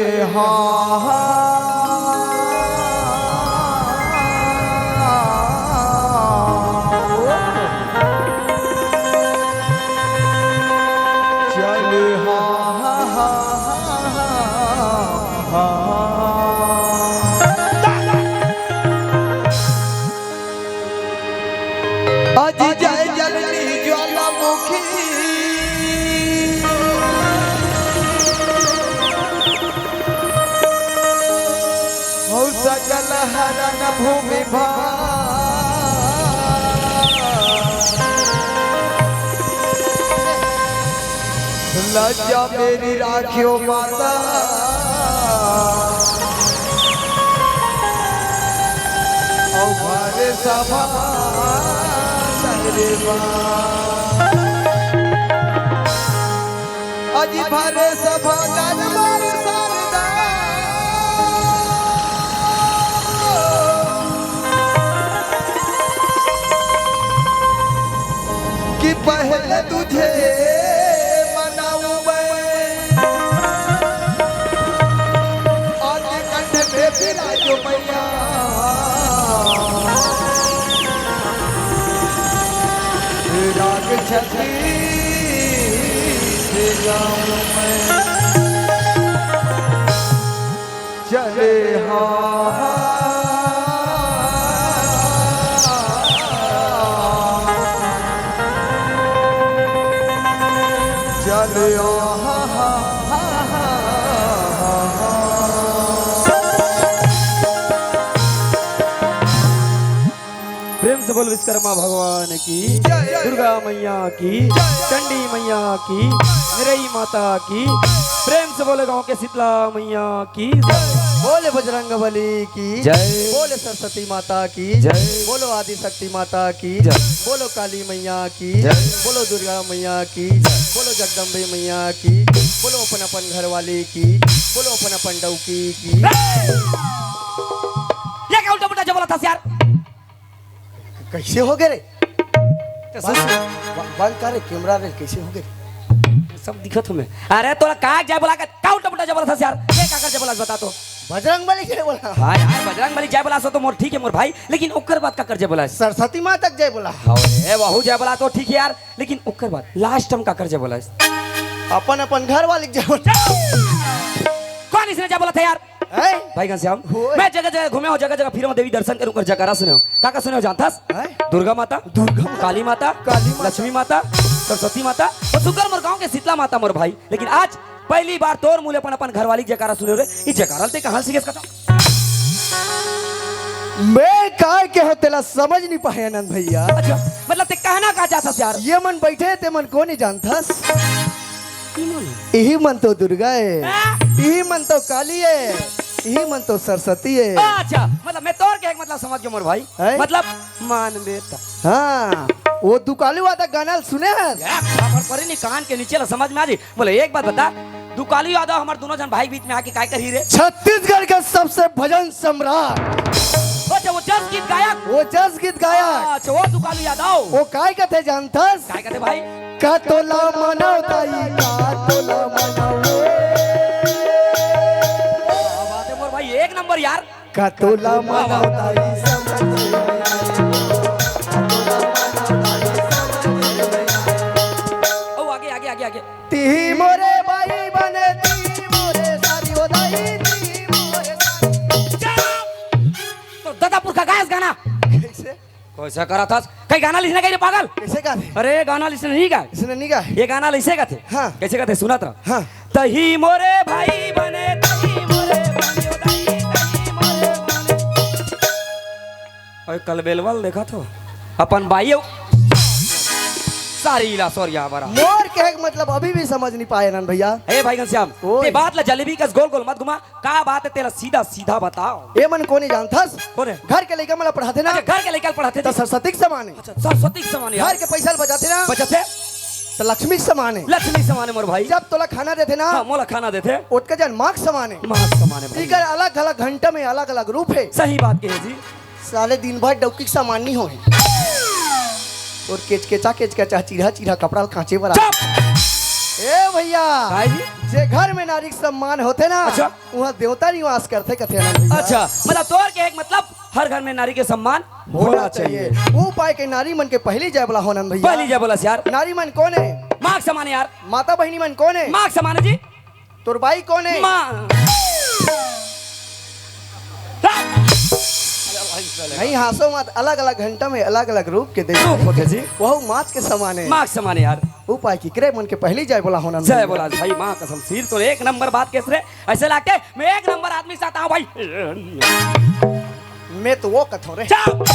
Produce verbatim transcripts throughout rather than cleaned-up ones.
हा, हा, चल, हा, हा, हा। अजी जय जननी ज्वालामुखी। हो सकल हरन भूमि भार। लज्जा मेरी राखियो माता। अउ भरे सभा दरबार। अजी भरे सभा दरबार सरदा। कि पहले तुझे मनाऊं मैं, और कंठ में विराजो मैया। राग छत्तीस गाऊं मैं। चले हा, हा, हा। चले हा, हा, हा। प्रेम से बोल विश्वकर्मा भगवान की, जय। दुर्गा मैया की, जय। चंडी मैया की, निरई माता की। प्रेम से बोले गांव के शीतला मैया की जय। बोले बजरंग बली की जय। बोले सरस्वती माता की जय। बोलो आदि शक्ति माता की जय। बोलो काली मैया की जय। बोलो दुर्गा मैया की जय। बोलो जगदम्बे मैया की। बोलो अपन अपन घर वाली की। बोलो अपन अपन डौकी की। ये क्या उल्टा पुल्टा जय बोला था यार? कैसे हो गए रे? तो बंद, सुन। ब-, बंद कर रे, कैमरा रे, कैसे हो गए? सब दिखत हूँ मैं। अरे तोला का जय बोला के, का उल्टा पुल्टा जय बोला था यार? ये काकर जय बोला बता तो। बजरंग बली के बोला। हाँ यार, बजरंग बली जय बोला सो तो मोर ठीक है मोर भाई, लेकिन ओकर बाद काकर जय बोला? सरस्वती माँ तक जय बोला। अरे वहू जय बोला तो ठीक है यार, लेकिन ओकर बाद लास्ट टाइम काकर जय बोला? अपन अपन घर वाली के जय बोला। कौन इसने जय बोला था यार? हैं? भाई घनश्याम, होए। मैं जगह जगह घूमे हूँ, जगह जगह फिरे हूँ, देवी दर्शन करूँ, ओकर जयकारा सुने हूँ। काकर सुने हूँ जानथस? हैं? दुर्गा माता, दुर्गा माता, काली माता, काली माता। लक्ष्मी माता, सरस्वती माता, और सुकर मोर गाँव के शीतला माता मोर भाई। लेकिन आज पहली बार तोर मुँह ले अपन अपन घरवाली के जयकारा सुने हूँ रे। ये जयकारा ते कहाँ सीखेस कथा? मैं काय के हो तेला समझ नहीं पाए आनंद भैया। अच्छा, मतलब ते कहना का चाहथस यार? ये मन बैठे ते मन को नहीं जानथस? इही मन तो दुर्गा है, हाँ? इही मन तो काली है, इही मन तो सरस्वती है। अच्छा, मतलब मैं तोर के एक मतलब समझ गयो मोर भाई। हैं? मतलब मान बेटा। हाँ, वो दुकालू वादा गाना सुने हस? यार, खबर पड़ी नहीं कान के नीचे ला समझ में आ जी। बोले एक बात बता, दुकालू यादव हमर दोनों जन भाई के बीच में आके काय करही रे? छत्तीसगढ़ के सबसे भजन सम्राट। अच्छा, वो जस गीत गायक? वो जस गीत गायक। अच्छा, वो दुकालू यादव। वो काय कथे जानथस? काय कथे भाई? का तोला मनव दाई, का तोला मनव। क्या बात है मोर भाई, एक नंबर यार। का तोला मनव दाई समझ में आए। ओ, आगे, आगे, आगे, आगे। तिही मोरे भाई बने, तिही मोरे सारी हो दाई, तिही मोरे सारी। चुप! तो दादा पुरखा गायस गाना। कैसे? कैसे करा था? कहीं गाना लिखने गए रे पागल? कैसे गाते? अरे गाना लिखने नहीं गाए। इसने नहीं गाए? ये गाना लिखे गाते। हाँ। कैसे गाते? सुना था। हाँ। तही मोरे भाई बने, तही मोरे बने, तही, तही मोरे बने। ओए कल बेलवल देखा तो अपन बाई हो। सारी इला सॉरी यहाँ बरा। मोर कहे के मतलब अभी भी समझ नहीं पाए नन भैया। ए भाई घनश्याम, ओए। ये बात ला जलेबी कस गोल गोल मत घुमा। का बात है तेला सीधा सीधा बताओ। ए मन कोनी जानथस? कोन है? घर के लइका मन ला पढ़ाथे ना। अच्छा, घर के लइका ला पढ़ाथे तो जी। सरस्वती के समान है। अच्छा, सरस्वती के समान है। घर के पैसा ला बचाथे ना। बचाथे। तो लक्ष्मी के समान है। लक्ष्मी के समान है मोर भाई। जब तोला खाना देथे ना। हाँ, मोला खाना देथे। ओतका जन माँ के समान है। माँ के समान है भाई। इकर अलग-अलग घंटा में अलग-अलग रूप है। सही बात कहे जी। साले दिन भर डौकी के समान नहीं होए। और केचकेचा, केचकेचा, चिरहा, चिरहा कपड़ा ल कांचे बर आ। चुप! ए भैया। भाई जी। जे घर में नारी के सम्मान होथे ना, अच्छा। उहाँ देवता निवास करथे, कथे आनंद भैया। अच्छा, मतलब तोर के एक मतलब हर घर में नारी के सम्मान होना होना चाहिए। चाहिए। वो पाय के नारी मन के पहली जय बोला हो आनंद भैया। पहली जय बोला यार। नारी मन कोन हे? माँ के समान यार। माता बहिनी मन कोन हे? माँ के समान जी। तोर बाई कोन हे? माँ। नहीं, हाँसो मत, अलग-अलग घंटा में अलग-अलग रूप के देखे। रूप होथे जी। वहू माछ के समान हे। माँ के समान यार। वो पाय के करे मन के पहली जय बोला हो आनंद जय भैया। बोला भाई, माँ कसम, सिर तो एक नंबर बात कहेस रे। ऐसे लागथे, मैं एक नंबर आदमी से आता हूँ भाई। मैं तो वो कथों रे। चुप!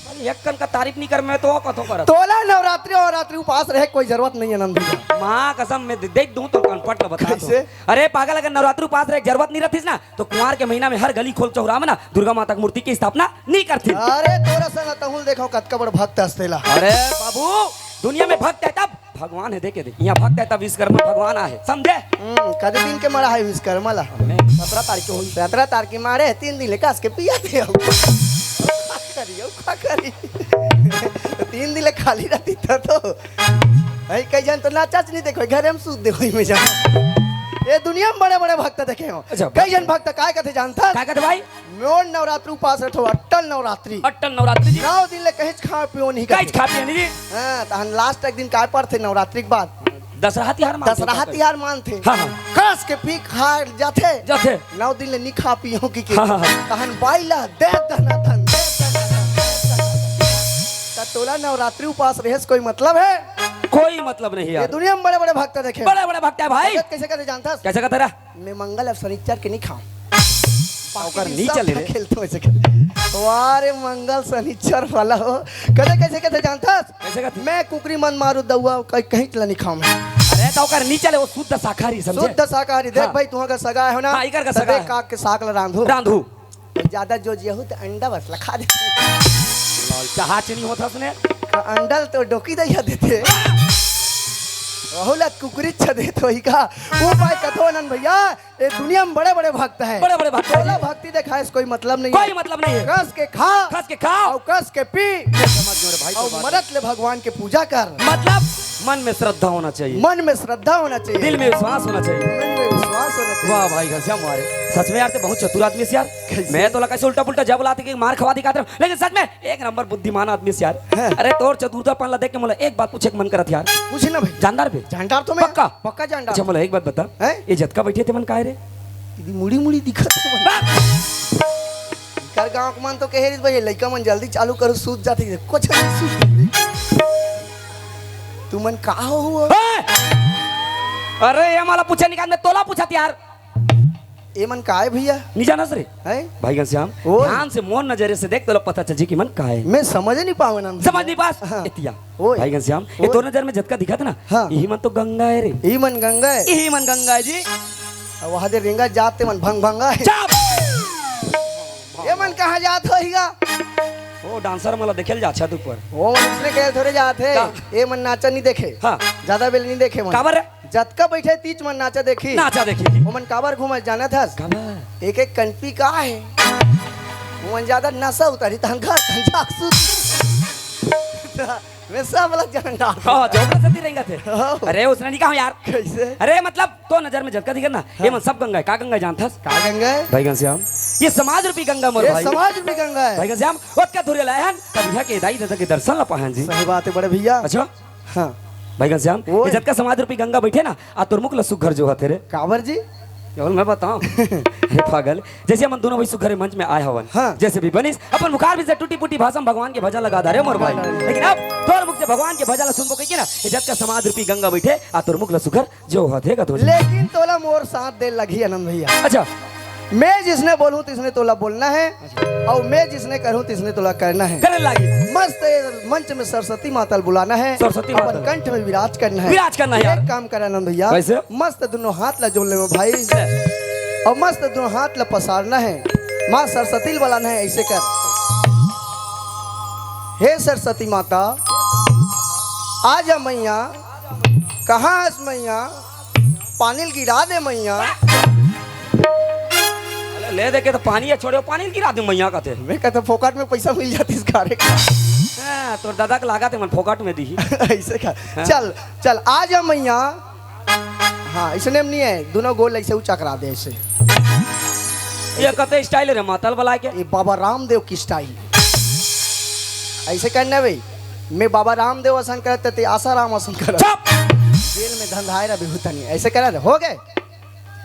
अरे, एक कन का तारीफ नहीं कर, मैं तो वो कथों करत। तोला नवरात्रि अउ रात्रि उपास रहे कोई जरूरत नहीं हे आनंद भैया। माँ कसम, मैं दे-, देख दूँ तो कनपट ल बता दूँ। कैसे? अरे पागल, अगर नवरात्रि उपास रहे जरूरत नहीं रहतीस ना, तो कुंवार के महीना में हर गली खोल चौराहा में ना दुर्गा माता के मूर्ति के स्थापना नहीं करतीस। अरे तोरा संग तहूँ ल देखव कतका बड़ भक्त हस तेला। अरे बाबू, दुनिया में भक्त हे तब भगवान हे, देखे दे। इहाँ भक्त हे तब विश्वकर्मा भगवान आहे, समझे? हम्म, कते दिन के मड़ा हे विश्वकर्मा ला? हमने सतरा तारीख के होई। सतरा तारीख के मारे हे, तीन दिन ले कस के पिया दे। का करी, अउ का करी? तीन दिन ले खाली रहती त तो। भाई, कई झन तो नाचच नहीं देखो, घरे में सूत दे होई में जा। ये दुनिया में बड़े-बड़े भक्त देखे हो। अच्छा, कई झन भक्त काय कथे जानथस? का कथे भाई? मोर नवरात्रि उपास रथो, अट्टल नवरात्रि। अट्टल नवरात्रि जी। नौ दिन ले कहेच खा पियो नहीं कहेच कथे। खा पियो नहीं जी। हाँ, तहन last एक दिन काय परथे नवरात्रि के बाद? दशहरा तिहार मानथे दशहरा का? तिहार मानथे। हाँ, हाँ। कस के पी खा जाथे। जाथे। नौ दिन ले नी खा पियो कि के। हाँ, हाँ, हाँ। तहन बाई ला दे दना धन, दे दना धन, दे दना धन। त तोला नवरात्रि उपास रहेस कोई मतलब हे? कोई मतलब नहीं ये यार। दुनिया में बड़े-बड़े भक्त देखे। बड़े-बड़े भक्त हे भाई। कैसे कथे जानथस? कैसे कथे रे? मैं मंगल अउ शनिचर के नहीं खाऊं। ओकर बाकी नहीं सब चले रे। खेलते वैसे खेल। वाह रे मंगल शनिचर वाला हो। कथे कैसे कथे जानथस? कैसे कथे? मैं कुकरी मन मारू दउआ कहीं, कहीं चला नहीं खाऊं। अरे तो ओकर नहीं चले, वो शुद्ध शाकाहारी समझे? शुद्ध शाकाहारी। देख हाँ। भाई, तुहाँ का सगा हो ना? हाँ, इकर का तो सगा देख है। काग के साग ला रांधू। रांधू। ज्यादा जो जिया हो तो अंडा बस ला खा दे। लौल, चाहा चीनी होता उसने। अंडल तो डोकी दैया देथे। वहू ला कुकरी छ देत होही का? वो पाय कथो आनंद भैया, ये दुनिया में बड़े-बड़े भक्त हे। बड़े-बड़े भक्त हे। तोला भक्ति देखाए से कोई मतलब नहीं हे। कोई मतलब नहीं हे। कस के खा। कस के खा। अउ कस के पी। समझ गए रे भाई, अउ तो बात मरत ले भगवान के पूजा कर। मतलब मन में श्रद्धा होना चाहिए। मन में श्रद्धा होना चाहिए। दिल में विश्वास होना चाहिए। मन में विश्वास होना चाहिए। वाह भाई घनश्याम, वाह रे। सच में यार, तैं बहुत चतुर आदमी हस यार। कैसे? मैं तोला कैसे उल्टा पुल्टा जय बोलाथे कि मार खवा दिखात रहे, लेकिन सच में एक नंबर बुद्धिमान आदमी हस यार। हैं? अरे तोर चतुरतापन ला देख के मोला एक बात पूछे के मन करत यार। पूछ ना भाई। जानदार बे? जानदार तो मैं। पक्का? पक्का जानदार। अच्छा मोला एक बात बता। हैं? ये जतका बैठे हे तेमन काय रे? इदी मुड़ी मुड़ी दिखत हे मन। इकर गांव के मन तो कहे रिस भाई, लइका मन जल्दी चालू करो, सूत जाथे, कुछ नहीं सूत। तुमन का हो हुआ? हैं? अरे ये मोला पूछे निकाल, मैं तोला पूछत यार। ये मन का हे भैया? नहीं जानस रे? हैं? भाई घनश्याम, ओए। ध्यान से मोर नजरे से देख, तोला पता चल जी कि मन का हे। मैं समझ नहीं पावे ना। समझ नहीं पास? हाँ। एतिया। ओए। भाई घनश्याम, ये ओए। तोर नजर में जतका दिखत ना, हाँ। यही मन तो गंगा हे रे। यही मन गंगा हे। यही मन गंगा हे जी। अब वहाँ दे रेंगा जाते मन भंग भंगा हे। चुप! ये मन कहाँ जात होही गा? वो dancer मन ला देखे ल जात छत ऊपर। वो मन उसने कहे थोड़े जात हे। का? ये मन नाचा नहीं देखे। हाँ। ज्यादा बेल नहीं देखे मन। काबर रे? जतका बैठे तीच मन नाचा देखी। नाचा देखी। ओमन काबर घूमत जानत हस? काबर? एक एक कनपी का हे? ओमन ज्यादा नशा उतारी तहन घर तहन जाग सुत। मैं सब ला जान डाल। हाँ, झोपड़ा सती रहेंगा थे। हाँ। अरे, उसने नहीं कहा यार। कैसे? अरे, मतलब, तो नजर में झटका दिखे ना, हाँ। ये मन सब गंगा हे। का गंगा हे जानथस? का गंगा हे? भाई घनश्याम, ये समाज रूपी गंगा मोर ये भाई। समाज रूपी गंगा हे। भाई घनश्याम, ओतका धुरिया लाए हन, तब यहाँ के दाई ददा के दर्शन ला पाहन जी। सही बात हे बड़े भैया। अच्छा? हाँ। भाई घनश्याम, ओए। ये जतका समाज रूपी गंगा बैठे ना, आ तोर मुख ला सुघर जोहत हे रे। काबर जी? केवल मैं बताऊं? अरे पागल, जैसे हमन दोनों भाई सुघर मंच में आए हवन, हाँ। जैसे भी बनिस, अपन मुखार भी से टूटी फूटी भाषा में भगवान के भजन लगा डारे मोर भाई। लेकिन अब तोर मुख से भगवान के भजन ला सुनबो कहिके ना, ये जतका समाज रूपी गंगा बैठे, आ तोर मुख ला सुघर जोहत हे कथो। लेकिन तोला मोर साथ दे लगही आनंद भैया। अच्छा। मैं जिसने बोलूं तिसने तोला बोलना हे, अच्छा। अउ मैं जिसने करूं तिसने तोला करना हे। करे लागी। मस्त मंच में सरस्वती माता ल बुलाना हे, सरस्वती माता अपन ल। कंठ में विराज करना हे। विराज करना हे यार। एक काम कर आनंद भैया, कैसे? मस्त दोनों हाथ ला जोड़ ले भाई, ले। अउ मस्त दोनों हाथ ला पसारना हे, माँ सरस्वती ल बुलाना हे, ऐसे कर। हे सरस्वती माता, आ जा मैया, कहाँ हस मैया? पानी ल गिरा दे मैया। अरे ले दे के तो पानी हे, छोड़े, पानी ल गिरा दे मैया कथे। मैं कहता फोकट में पैसा मिल जातिस का रे। हाँ, तोर दादा के लागत हे मन फोकट में दिही। ऐसे का? हाँ। चल, चल, आ जा मैया। हाँ, इसने में नहीं है, दोनों गोल ऐसे ऊंचा करा दे ऐसे। ये कते स्टाइल रे मातल बला के? ये बाबा रामदेव की स्टाइल। ऐसे करना भाई, मैं बाबा रामदेव असन करत ते आसाराम असन करत। चुप! जेल में धंधाए रह बिहुतनी, ऐसे करा दे, हो गए।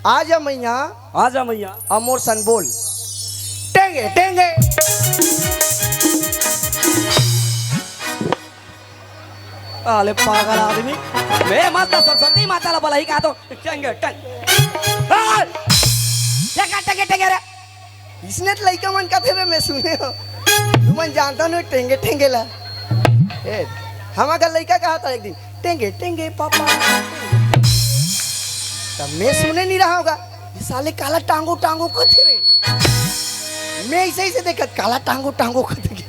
आजा मैया। आजा मैया। अमोर सन बोल। टेंगे, टेंगे। अले पागल आदमी। मैं मस्त सरस्वती माता ला बलाई का तो टेंगे, टेंगे। आ! टेंगे, टेंगे, टेंगे रे। इसने तो लइका मन कथे बे, मैं सुने हो। तुमन जानता नहीं टेंगे, टेंगे ला। ए, हम अगर लइका कहा था एक दिन, "टेंगे, टेंगे पापा।" तब मैं सुने नहीं रहा होगा। ये साले काला टांगो, टांगो कथे रे। मैं ऐसे ही से देखत, काला टांगो, टांगो कथे के।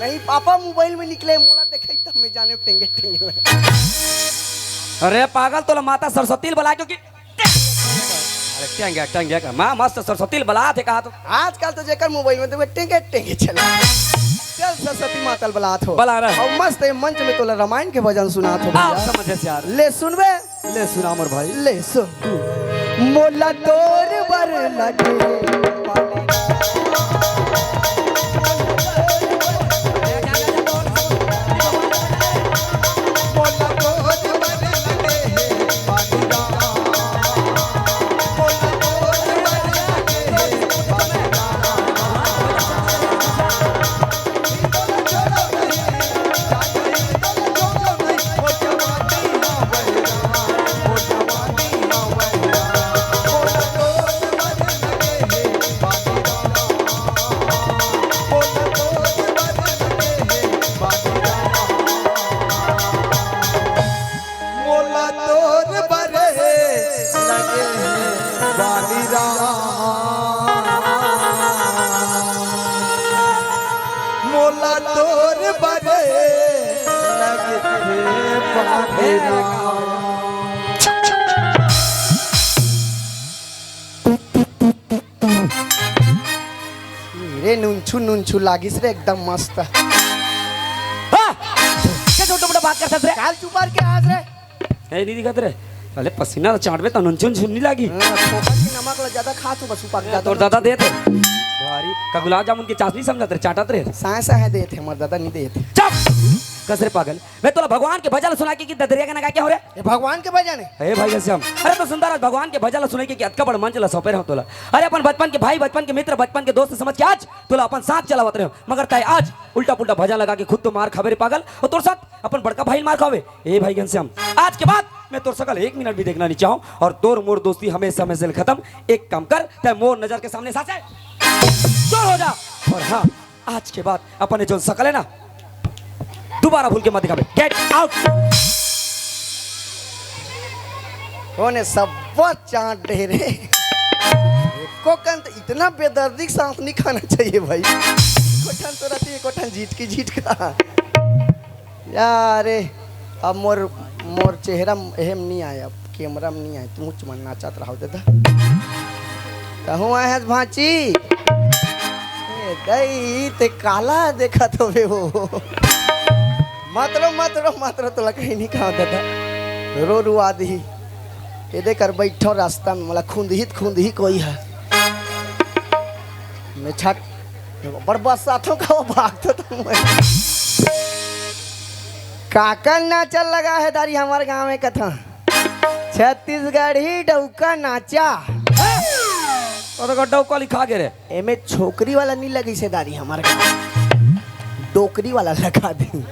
नहीं पापा मोबाइल में निकले, मोला देखे तब मैं जाने टेंगे, टेंगे ला। अरे पागल, तोला माता सरस्वती ल बला क्योंकि अरे टेंगे, टेंगे का माँ मस्त सरस्वती ल बलात हे कहा तो। आजकल तो जेकर मोबाइल में तो टेंगे, टेंगे चला। चल सरस्वती माता ल बलात हो। बला रहा। और मस्त ये मंच में तोला रामायण के भजन सुनात हो आओ भैया। समझ यार। ले सुनबे। ले सुना मोर भाई। ले सुन। मोला तोर बर लगे मोला तोर बरे लगे हे बाली राम। मोला तोर बरे लगे हे बाली राम। रे नुनछू नुनछू लागिस रे, एकदम मस्त। हाँ! क्या छोटा मोटा बात करता रे? काल चुपार के आज रे। ए, नहीं दिखत रे। साले पसीना ला चाटबे त नुनछू नुनछू नहीं लागी। हाँ, फोकट के नमक ला ज्यादा खा तू बस ऊपर ए, ज्यादा तोर दादा नुनछू। देत हे। भारी का गुलाब जामुन की चाशनी समझत रे, चाटत रे। साए साए देत हे, हमर दादा नहीं देत हे। चुप! कस रे पागल। मैं तोला भगवान के भजन सुना के कि ददरिया के नगा के हो रे? ये भगवान के भजन है। हे भाई घनश्याम, अरे तो सुंदर आज भगवान के भजन ला सुने के कि अतका बड़ मंच ला सौंपे रहूं तोला। अरे अपन बचपन के भाई, बचपन के मित्र, बचपन के दोस्त समझ के आज तोला अपन साथ चलावत रहे हो, मगर तय आज उल्टा पुल्टा भजन लगा के खुद तो मार खावे रे पागल, और तोर साथ अपन बड़का भाई मार खावे। ए भाई घनश्याम, आज के बाद मैं तोर सकल एक मिनट भी देखना नहीं चाहूं, और तोर मोर दोस्ती हमेशा हमेशा ले खत्म। एक काम कर, तय मोर नजर के सामने सासे दूर हो जा। और हाँ, आज के बाद अपन ये जोन सकल है ना, दोबारा भूल के मत दिखावे। Get out। ओने सब चाट दे रे। एको कन तो इतना बेदर्दी सांस नहीं खाना चाहिए भाई। एको ठन तो रहती, एको ठन झिटकी झिटका। यार, अब मोर, मोर चेहरा एहम नहीं आया, कैमरा में नहीं आया, तू मन नाचत रहो दादा। कहूँ आए हस भांची? ए दई, ते काला देखत होवे हो? मत रो, मत रो, मत रो, तोला कहीं नहीं कहा दादा। रो रुआ दी। ये देख कर बैठो रास्ता में, मोला खुंदही त खुंदही कोई है। मैं छट, बड़ बस साथों का वो भागतो तो मैं। काकर नाचा लगा है दारी हमारे गांव में कथा। छत्तीसगढ़ी डौका नाचा। और अगर डौका लिखा गे रे। एमे छोकरी वाला नहीं लगी से दारी हमारे गांव। डोकरी वाला लगा दी।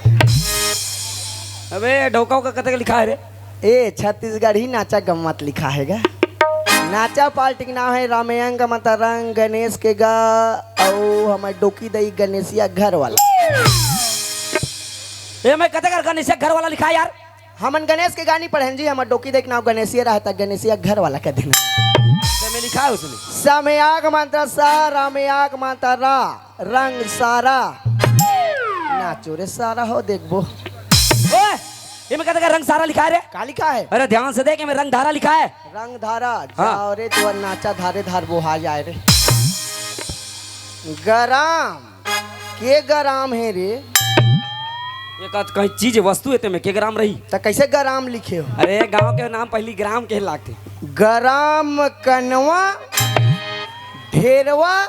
अबे डौका का कते लिखा है रे? ए, छत्तीसगढ़ी नाचा गम्मत लिखा है गा। नाचा पार्टी के नाम है रामयंग मता रंग गणेश के गा, अउ हमर डोकी दई गणेशिया घर वाला। ए, मैं कते कर गणेशिया घर वाला लिखा है यार? हमन गणेश के गानी पढ़ेन जी, हमर डोकी दई के नाम गणेशिया रहा त गणेशिया घर वाला कह देना। ते में लिखा है उसमें। समयाग मंत्र सा, रामयाग मंत्र रा। रंग सारा। नाचो रे सारा हो देखबो। ओए, एमे कते कर रंग सारा लिखा है रे? का लिखा है? अरे ध्यान से देख, एमे रंग धारा लिखा है। रंग धारा, हाँ। जाओ रे, तोर नाचा धारे धार बोहा जाए रे। गराम, के गराम है रे? एक आध कहीं चीज वस्तु हे तेमे के ग्राम रही। त कइसे ग्राम लिखे हो? अरे, गांव के नाम पहिली ग्राम के लागथे। ग्राम कनवा ढेरवा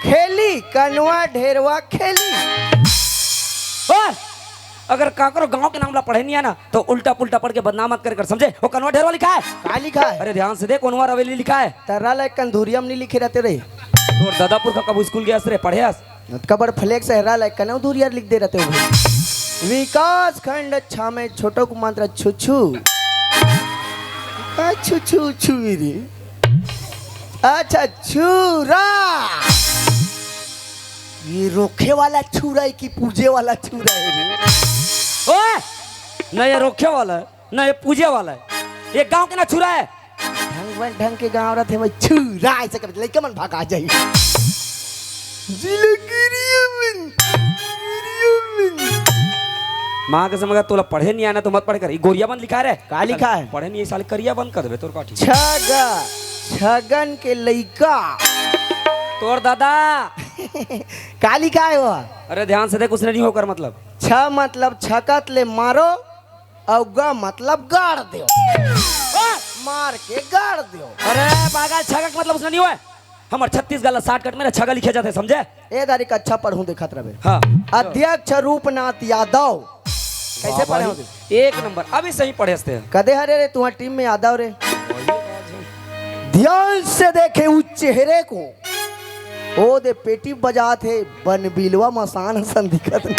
खेली, कनवा ढेरवा खेली। ओए, अगर काकरो गांव के नाम ला पढ़े नइ आय ना, त उल्टा पुल्टा पढ़ के बदनाम मत करे कर, समझे? वो कनवा ढेरवा लिखाय हे। का लिखाय हे? अरे, ध्यान से देख, कोनवा रवेली लिखाय हे। तर्रा ला एक कन धुरिया म नइ लिखे रहिते रे। तोर ददा पुरखा कभू स्कूल गे हस रे, पढ़े हस? कबर फ्लेक्स हरा ला, कने धुरिया लिख दे रहिते हो। विकास खंड छा में छोटो को मात्रा छुछू। का छुछू छुई रे? अच्छा, छुरा। ये रोखे वाला छुरा हे कि पूजे वाला छुरा हे रे? ओए! ना ये रोखे वाला हे, ना ये पूजे वाला हे। ये गांव के ना छुरा हे। ढंग बन ढंग के गांव रथे, वही छुरा ऐसे कर लइका मन भागा जाही। जिला गिरिया मन, गिरिया मन। माँ कसम, अगर तोला पढ़े नइ आय ना त मत पढ़े कर। ई गोरिया बंद लिखाय रे। का लिखाय हे? पढ़े नइ आय साले, करिया बंद कर देबे तोर काठी। छगा, छगन के लइका। तोर ददा। का लिखाय हे वो? अरे ध्यान से देख, कुछ नइ हो कर मतलब। छ मतलब छकत ले मारो, अउ ग मतलब गाड़ देव। मार के गाड़ देव। अरे पागल, छगा के मतलब उसने नइ होय। हमर छत्तीसगढ़ ला shortcut में ना छगा लिखे जाथे, समझे? ए दारी का अच्छा पढ़हूं देखत रहे। हाँ। अध्यक्ष रूपनाथ यादव। कइसे वाह पढ़े भाई, होते? एक नंबर, अभी सही पढ़े हस ते। कदे हरे रे तुम्हार टीम में यादव रे? ध्यान से देखे उस चेहरे को, ओ दे पेटी बजात हे, बनबिलवा मसान असन दिखत हे।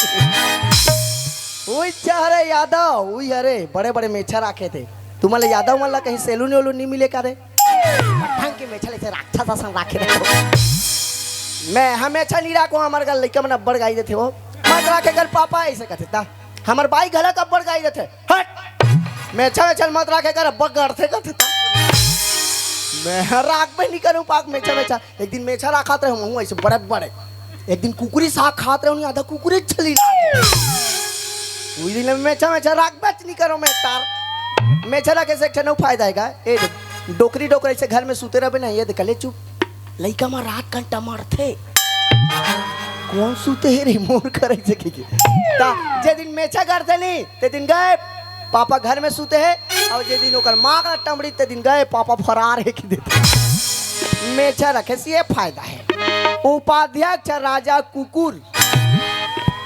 उही हरे यादव, उही हरे, बड़े-बड़े मेछा राखे थे। तुमन ला यादव मन ला कहीं सैलून वैलून नइ मिले का रे? ढंग के मेछा ला अइसे राक्षस असन राखे रहे। मैं हमेशा नइ राखों, हमर घर लइका मन अब्बड़ गारी देथे वो। मत राखे कर पापा, अइसे कथे ता। हमर बाई घला अब्बड़ गारी देथे। हट! मेछा वेछा ल मत राखे कर, अब्बड़ गड़थे कथे ता। मैं ह राखबे नइ करूं पाक मेछा वेछा। एक दिन मेछा राखत रहेंव, महूं अइसे बड़े बड़े। एक दिन कुकरी साग खात रहेंव, आधा कुकरी छली ला। उही दिन ले मेछा वेछा राखबेच नइ करों मैं तार। मेछा राखे से एक ठन अउ फायदा हे का? ए देख, डोकरी डोकरा अइसे घर में सुते रहिबे ना, ए देख ले चुप। लइका मन रात कन टमरथे। कोन सुते हे रे मोर कर अइसे कहिके। ता जे दिन मेछा गड़थे नी, ते दिन गए पापा घर में सुते हे, अउ जे दिन ओकर माँ का टमरी, ते दिन गए पापा फरार हे कहि देथे। मेछा रखे से ये फायदा हे। उपाध्यक्ष राजा कुकुर,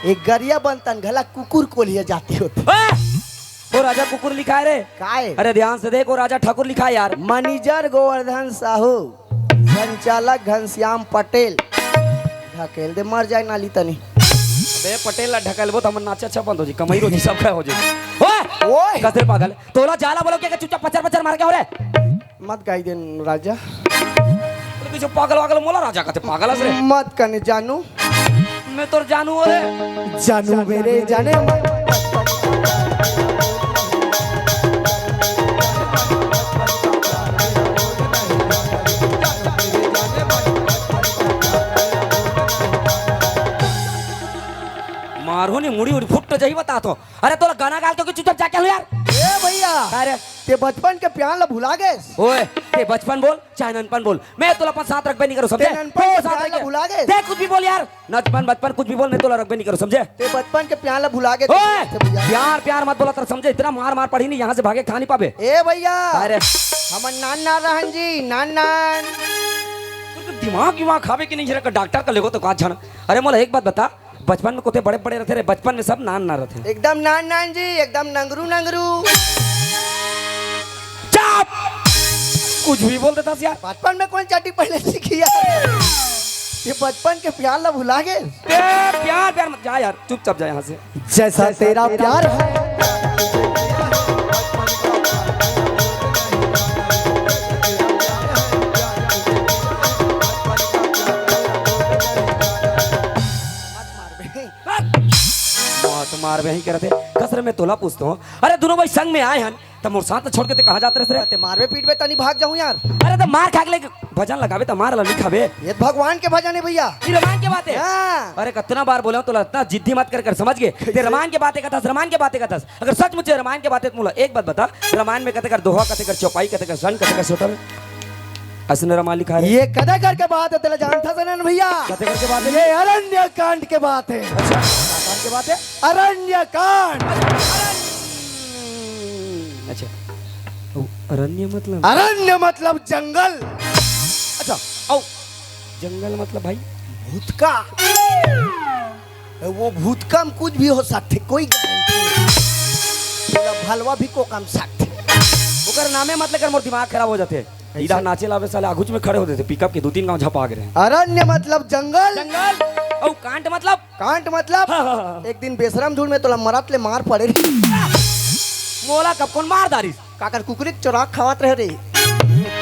एक गरिया बंद तन घला कुकुर कोलिया जाति होथे। ए! वो राजा कुकुर लिखाय रे। काय? अरे ध्यान से देख, वो राजा ठाकुर लिखाय यार। मैनेजर गोवर्धन साहू, संचालक घनश्याम पटेल। ढकेल दे, मर जाय नाली तनी। अबे पटेल ला ढकेलबो त हमर नाचे अच्छा बंद हो जाही, कमई रोजी सब खा हो जाही। ओए! ओए! कस रे पागल, तोला जाय ला बोलों के चुपचाप पचर पचर मार के हो रे। मत गारी दे राजा। बोले, "पीछे पागल वागल मोला राजा कथे, पागल हस रे?" मत कने जानू। मैं तोर जानू हो रे। जानू मेरे जाने मन। मारहूं नी मुड़ी उड़ी फुट जाही बता तो। अरे तोला गाना गाल के चुपचाप जाके लो यार। ए भैया। अरे ते बचपन के प्यार ला भुला गेस। ओए, ते बचपन बोल चाहे ननपन बोल, मैं तोला अपन साथ रखबे नइ करों, समझे? ते ननपन के प्यार ला भुला गेस। ते कुछ भी बोल यार, नचपन बचपन कुछ भी बोल, मैं तोला रखबे नइ करों, समझे? ते बचपन के प्यार ला भुला गेस। ओए, भैया। प्यार प्यार मत बोला तर, समझे? इतना मार मार पड़ही नी, यहाँ से भागे कहाँ नइ पाबे। ए भैया। अरे। हमन नान नान रहन जी, नान नान। तोर तो दिमाग विमाग हावे कि नइ हे रे, डॉक्टर कर लेगो तो का झन। अरे मोला एक बात बता, बचपन में कोते बड़े बड़े रथे रे, बचपन में सब नान नान रथे। एकदम नान नान जी, एकदम नंगरू नंगरू। चुप! कुछ भी बोल देथस यार। बचपन में कोन चड्डी पहने सीखी यार? ये बचपन के प्यार ला भुला गेस। ए, प्यार प्यार मत जा यार, चुपचाप जा यहाँ से। जैसा तेरा प्यार है। मत मारबे ही करत हे। कस रे, मैं तोला पूछत हंव। अरे, दूनों भाई संग में आय हन, त मोर साथ छोड़ के ते कहाँ जात रहे रे? ते मारबे पीटबे तनी भाग जाहूं यार। अरे, त मार खा के ले भजन लगाबे त मार ला नइ खाबे। ये त भगवान के भजन हे भैया। ये रामायण के बात हे। हाँ। अरे, कतना बार बोलेंव तोला, अतना जिद्दी मत कर कर, समझ गे? ते रामायण के बात हे कथस, रामायण के बात हे कथस। अगर सचमुच रामायण के बात हे त मोला एक बात बता, रामायण में कते कर दोहा, कते कर चौपाई, कते कर सन, कते कर सोटर? अइसने रामायण लिखाय हे। ये कते कर के बात हे, तेला जानथस ना भैया? कते कर के बात हे? ये अरण्य कांड के बात हे। अच्छा। के बात है? अरण्य कांड। अच्छा, अउ अरण्य मतलब? अरण्य मतलब जंगल। अच्छा, अउ जंगल मतलब भाई? भूतका। वो भूतका में कुछ भी हो सकथे, कोई गारंटी नहीं। मतलब भलवा भी को काम सकथे। ओकर नामे मतलब कर मोर दिमाग खराब हो जाथे। इधर नाचे लावे साले आगुच में खड़े हो देथे, पिकअप के दू तीन गांव झपा के रहे। अरण्य मतलब जंगल। जंगल। अउ कांड मतलब? कांड मतलब? हाँ, हाँ, हाँ। एक दिन बेशरम धुन में तोला मरत ले मार पड़े रे। मोला कब कोन मार डारिस? काकर कुकरी के चोरा खावत रहे रे।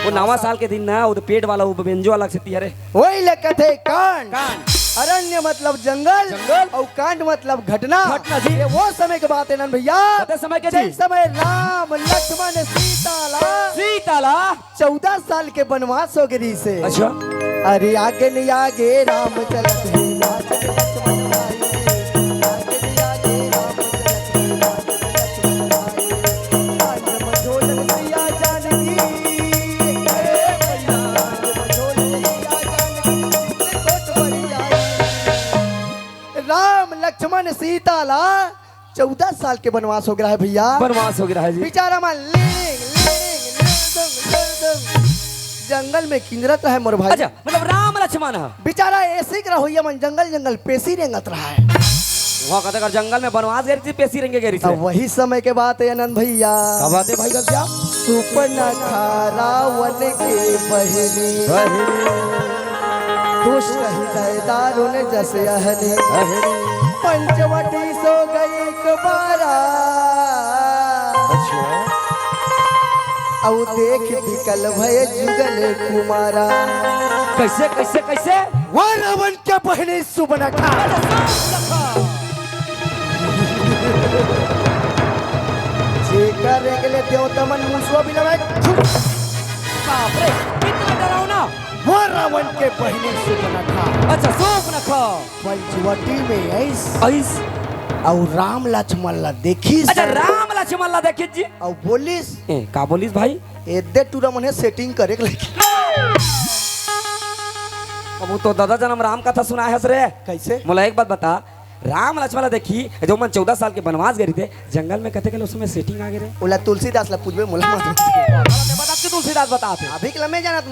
वो नवा साल के दिन ना, वो तो पेट वाला, वो बेंजो अलग से तिहरे। वही ले कथे कांड। कांड। अरण्य मतलब जंगल। जंगल। अउ कांड मतलब घटना। घटना जी। ये वो समय के बात है नन भैया। कते समय के जी? जिस समय राम, लक्ष्मण, सीता ला, सीता ला। चौदह साल के बनवास हो गे रिहिसे। अच्छा। अरे आगे नहीं आगे राम चलत हे, पाछे लक्ष्मण आए। आगे नहीं आगे राम चलत हे, पाछे लक्ष्मण आए। कांड मझोल सिया जानकी। हे भैया, कांड मझोल सिया जानकी, चित्रकूट बन आए। राम लक्ष्मण सीता ला चौदह साल के बनवास हो गे रहा है भैया। बनवास हो गे रहा है जी। बेचारा मन लिंग, लिंग, लिंग, लिंग, लिंग, जंगल में किंजरत रहा है मोर भाई। अच्छा, मतलब राम लक्ष्मण ह। बेचारा एसी के रहोइया मन जंगल जंगल पेसी रेंगत रहा है। वहाँ कते कर जंगल में बनवास गे रिहिसे, पेसी रेंगे गे रिहिसे। अब वही समय के बात है आनंद भैया। का बात है भाई घनश्याम? सुपनखा रावण के बहिनी। बहिनी। दुष्ट हृदय दारुण जस अहनी। अहनी। पंचवटी सो गई एक बारा। अच्छा। अउ देख बिकल भय जुगल कुमारा। कैसे, कैसे, कैसे? वो रावण के बहिनी सुपनखा। जेकर रेंगले देवता मन मुसवा बिलावे। बाप रे, इतना डरावना। वो रावण के बहिनी सुपनखा। अच्छा, सुपनखा। पंचवटी में आइस। आइस। अउ राम लक्ष्मण ला देखिस। अच्छा, राम लक्ष्मण ला देखिस जी। अउ बोलिस। ए, का बोलिस भाई? एदे टूरा मन हे setting करे के लगी। अब वो तो दादा जनम राम कथा सुनाए हस रे। कैसे? मोला एक बात बता, राम लक्ष्मण ला देखी, जो मन चौदह साल के बनवास गे रिहिसे, जंगल में कते के उस समय setting आ गे रे। ओला तुलसीदास ला पूछबे, मोला मत पूछबे। बता, तुलसीदास बता थे। अभी के लम्बे जानत